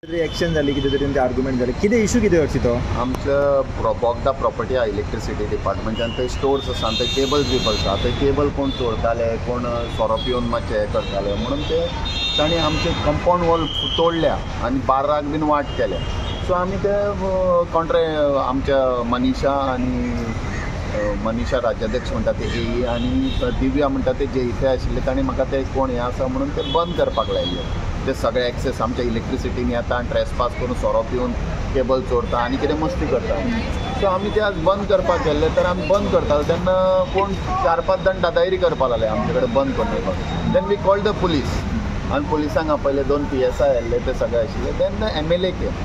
Reaction जाली कितें तरी आर्ग्युमेंट जालें, कितें इशू कितें हरशी तो? आमच्या बोगदा प्रॉपर्टी आहा इलेक्ट्रिसिटी डिपार्टमेंटान, थंय स्टोर्स आसा, थंय केबल्स बिबल्स आहा, थंय केबल कोण चोरताले, कोण सोरो पिवन मातशें हें करताले म्हणून ते तांणी आमचे कंपावंड वॉल तोडल्या आनी बार्राक बीन वाट केल्या. सो आमी ते कॉन्ट्रे आमच्या मनीषा आनी मनीषा राज्याध्यक्ष म्हणटा ते एई आनी दिव्या म्हणटा ते जे इथे आशिल्ले तांणी म्हाका ते कोण हें आसा म्हणून ते बंद करपाक लायिल्ले. ते सगळे एक्सेस आमच्या इलेक्ट्रिसिटीन येता आनी ट्रेसपास करून सोरो पिवन केबल चोरता आनी कितें मस्ती करता. सो आमी ते आज बंद करपाक गेल्ले, तर आमी बंद करताले तेन्ना कोण 4-5 जाण दादागिरी करपाक लागले आमचे कडेन बंद करपाक. Then we called the police आनी पुलिसांक आपयले, 2 PSI आयिल्ले, ते सगळे आशिल्ले. Then the MLA came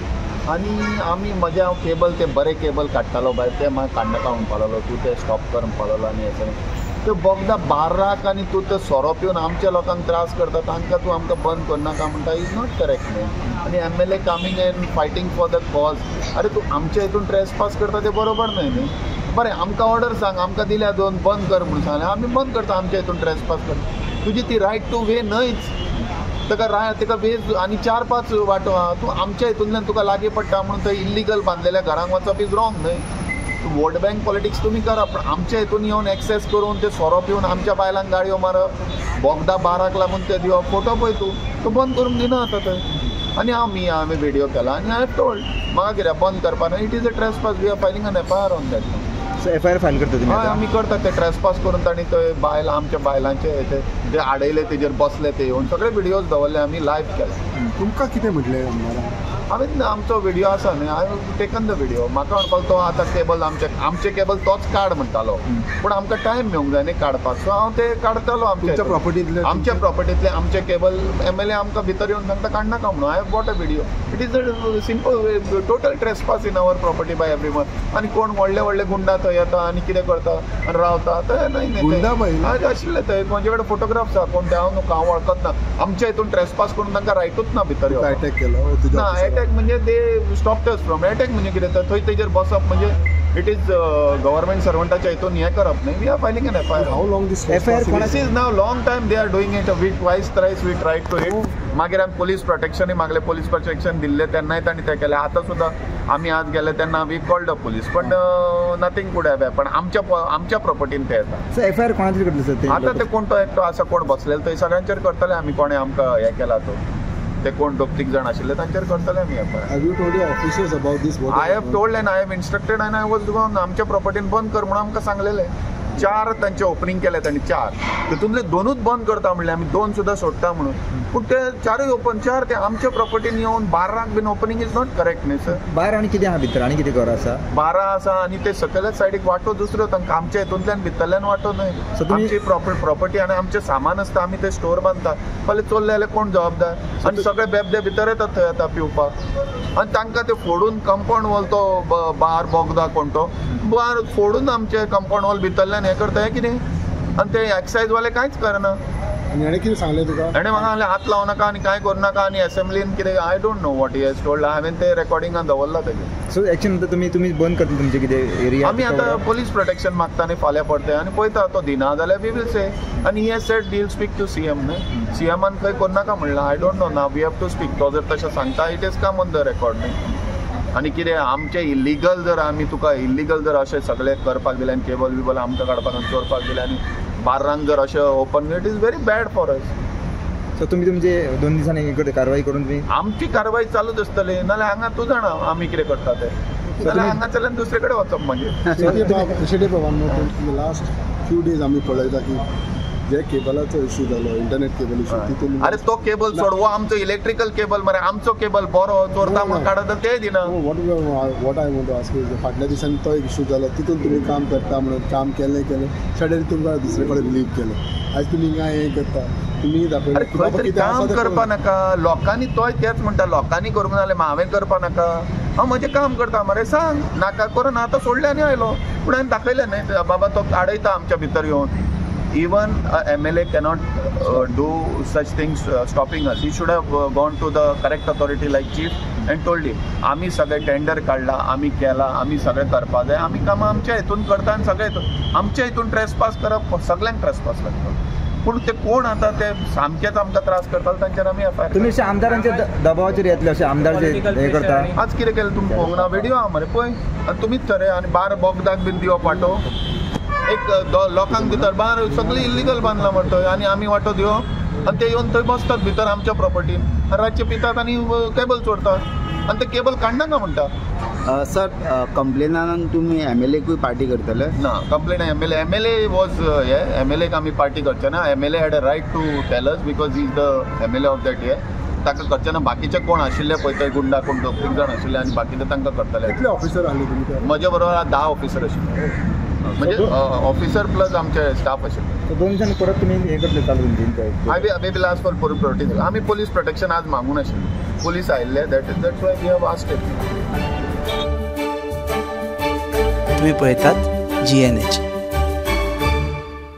आनी आमी म्हजे हांव केबल ते बरे केबल काडटालो भायर, ते म्हाका काडनाका म्हणपाक लागलो, तूं ते स्टॉप कर म्हणपाक लागलो. आनी हें ते बोगदा बार्राक आनी तूं ते सोरो पिवन आमच्या लोकांक त्रास करता, तांकां तूं आमकां बंद करनाका म्हणटा, is not correct न्ही. आनी MLA coming and fighting for the cause, अरे तूं आमच्या हितून ट्रेसपास करता तें बरोबर न्हय न्ही. बरें आमकां ऑर्डर सांग, आमकां दिल्या 2 बंद कर म्हणून सांगलें, आमी बंद करता आमच्या हितून ट्रेसपास करता. तुजी ती रायट टू वे न्हयच, ताका ताका वेज आनी 4-5 वाटो आहा, तूं आमच्या हितूंतल्यान तुका लागीं पडटा म्हणून थंय इल्लिगल बांदलेल्या घरांक वचप is wrong न्हय. वोट बँक पॉलिटिक्स तुमी करा, पण आमच्या हितून येवन एक्सेस करून ते सोरो पिवन आमच्या बायलांक गाळयो मारप, बोगदा बाराक लागून ते दिवप, फोटो पळय तूं, तो बंद करूंक दिना आतां थंय. आनी आमी हांवें व्हिडियो केला आनी I have told म्हाका कित्याक बंद करपा न्हय, it is a trespass, we are filing an FIR on that. So FIR file करता तुमी? हय आमी करतात ते ट्रेसपास करून तांणी थंय बायल आमच्या बायलांचे ते आडयले, तेजेर बसले, ते येवन सगळे व्हिडियोज दवरले, आमी लायव्ह केले. तुमकां कितें म्हटलें आमदारान? हांवें आमचो व्हिडियो आसा न्हय, हांवें टेकन the video. म्हाका म्हणपाक तो आतां केबल आमचे केबल तोच काड म्हणटालो, पूण आमकां टायम मेळूंक जाय न्ही काडपाक, सो हांव ते काडटालो आमच्या प्रॉपर्टींतले, आमच्या प्रॉपर्टींतले आमचे केबल MLA आमकां भितर येवन सांगता काडनाका म्हणून. I have got a video. It is a simple total trespass in our property by every one. आनी कोण व्हडले व्हडले गुंडा थंय येता आनी कितें करता आनी रावता, थंय न्हय आशिल्ले थंय. म्हजे कडेन फोटोग्राफ्स आहा, कोण ते हांव न्हू, हांव वळखत ना. आमच्या हितून ट्रेसपास करून तांकां रायटूच ना भितर येवपाक. अटॅक केलो ना, अटॅक म्हणजे they stopped us from attack म्हणजे कितें तर थंय तेजेर बसप म्हणजे it is government सर्वंटाच्या हितून हें करप न्हय. We are filing an FIR. How long this FIR? This is now long time they are doing it, we twice thrice we tried to it. मागीर आमी पोलीस प्रोटेक्शनूय मागलें, पोलीस प्रोटेक्शन दिल्लें तेन्नाय तांणी तें केलें. आतां सुद्दां आमी आज गेले तेन्ना we called the police, पण नथींग could have happen. आमच्या प्रॉपर्टीन ते येता. सो FIR कोणाचेर करतले सर? आतां ते कोण तो एकटो आसा कोण बसलेलो थंय सगळ्यांचेर करतले आमी, कोणें आमकां हें केला तो, ते कोण 2-3 जाण आशिल्ले तांचेर करतले आमी FIR. Have you told your officers about this? I have told and I have instructed and I was gone. आमच्या प्रॉपर्टीन बंद कर म्हणून आमकां सांगलेलें. 4 तांचे ओपनिंग केले तांणी, 4 तितूंतले 2च बंद करता म्हणलें आमी, 2 सुद्दां सोडटा म्हणून, पूण ते 4ूय ओपन, 4 ते आमच्या प्रॉपर्टीन येवन बार्राक बीन ओपनिंग is not correct न्ही सर. बार आनी कितें आहा भितर, आनी कितें घर आसा? बारा आसा आनी ते सकयल्याच सायडीक वाटो दुसऱ्यो, तांकां आमच्या हितूंतल्यान भितरल्यान वाटो न्हय. आमची प्रॉपर्टी आनी आमचें सामान आसता, आमी ते स्टोर बांदता, फाल्यां चोरले जाल्यार कोण जबाबदार? आनी सगळे बेबदे भितर येतात थंय आतां पिवपाक, आनी तांकां ते फोडून कंपावंड वॉल तो बार बोगदा कोण तो बार फोडून आमचे कंपावंड वॉल भितरल्यान हें करता, हें कितें? आनी ते एक्सायजवाले कांयच करना. आनी हेणें कितें सांगलें तुका? हेणें म्हाका सांगलें हात लावं नाका आनी कांय करूं नाका आनी एसेंब्लीन कितें, I don't know what he has told. हांवें ते रेकॉर्डिंगान दवरलां तेजें. सो एक्शन आतां तुमी बंद करतले तुमचें कितें एरिया? आमी आतां पोलीस प्रोटेक्शन मागता न्ही फाल्यां परतें, आनी पळयता तो दिना जाल्यार we will से. आनी he has said he will speak to CM न्हय, CMान खंय करनाका म्हणलां. I don't know, ना we have to speak. तो जर तशें सांगता it is come on the record न्ही. आनी कितें आमचें इल्लिगल जर आमी तुका इल्लिगल जर अशें सगळें करपाक दिलें आनी केबल बिबल आमकां काडपाक आनी चोरपाक दिलें आनी बार्रांक जर अशें open, it is very bad for us. So तुमी तुमचे 2 दिसांनी कारवाई करून तुमी? आमची कारवाई चालूच आसतली, नाल्यार हांगा तूं जाणा आमी कितें करता तें, नाल्यार हांगाच्यान दुसरे कडेन वचप मागीर. शेट्ये बाबा, लास्ट फ्यू डेज आमी पळयता की जे केबलाचो इशू जालो, इंटरनेट केबल इशू, तितून अरे तो केबल सोड, हो आमचो इलेक्ट्रिकल केबल मरे, आमचो केबल बरो चोरता म्हणून काडत ते दिना. What I want to ask is, फाटल्या दिसांनी तो एक इशू जालो, तितून तुमी काम करता म्हणून काम केलें केलें, सडनली तुमकां दुसरे कडेन रिलीव केलें, आयज तुमी हिंगा हें करता, तुमी दाखयलें काम करपा नाका लोकांनी. तोय तेच म्हणटा लोकांनी करूंक ना जाल्यार हांवें करपा नाका, हांव म्हजें काम करता मरे, सांग नाका करून आतां सोडलें आनी आयलो. पूण हांवें दाखयलें न्हय बाबा तो आडयता आमच्या भितर येवन. Even a MLA cannot do such things stopping us. He should have gone to the correct authority like chief and told him, आमी सगळे टेंडर काडला, आमी केला, आमी सगळे करपा जाय, आमी कामां आमच्या हितून करता आनी सगळे हितून आमच्या हितून ट्रेसपास करप, सगळ्यांक ट्रेसपास लागता. पूण ते कोण आतां ते सामकेच आमकां त्रास करताले तांचेर आमी एफआयआर. तुमी अशे आमदारांच्या दबावाचेर येतले अशे आमदार जे हे करता आज कितें केलें तुमी पळोवंक ना व्हिडियो आहा मरे पळय आनी तुमीच थरे आनी बार बोगदाक बीन दिवप वांटो एक लोकांक भितर बार सगळी इल्लिगल बांदला मरे थंय आनी आमी वांटो दिवप आनी ते येवन थंय बसतात भितर आमच्या प्रॉपर्टीन रातचे पितात आनी केबल चोरतात आनी ते केबल काडनाका म्हणटा. सर कंप्लेनान तुमी एमएलएकूय पार्टी करतले? ना complain MLA was हे एमएलएक आमी पार्टी करचे ना. MLA had a right to tell us because he is the MLA of that हे ताका करचे ना. बाकीचे कोण आशिल्ले पळय थंय गुंडा कोण दोग तीग जाण आशिल्ले आनी बाकीचे तांकां करतले. कितले ऑफिसर आसले तुमी? म्हजे बरोबर 10 ऑफिसर आशिल्ले म्हणजे ऑफिसर प्लस आमचे स्टाफ आशिल्ले. दोन दिसांनी परत तुमी हे करतले चालू I will ask for protection. आमी पोलीस प्रोटेक्शन आज मागून आशिल्ले पोलीस आयिल्ले that's why we have asked it. तुम्ही पळयतात GNH.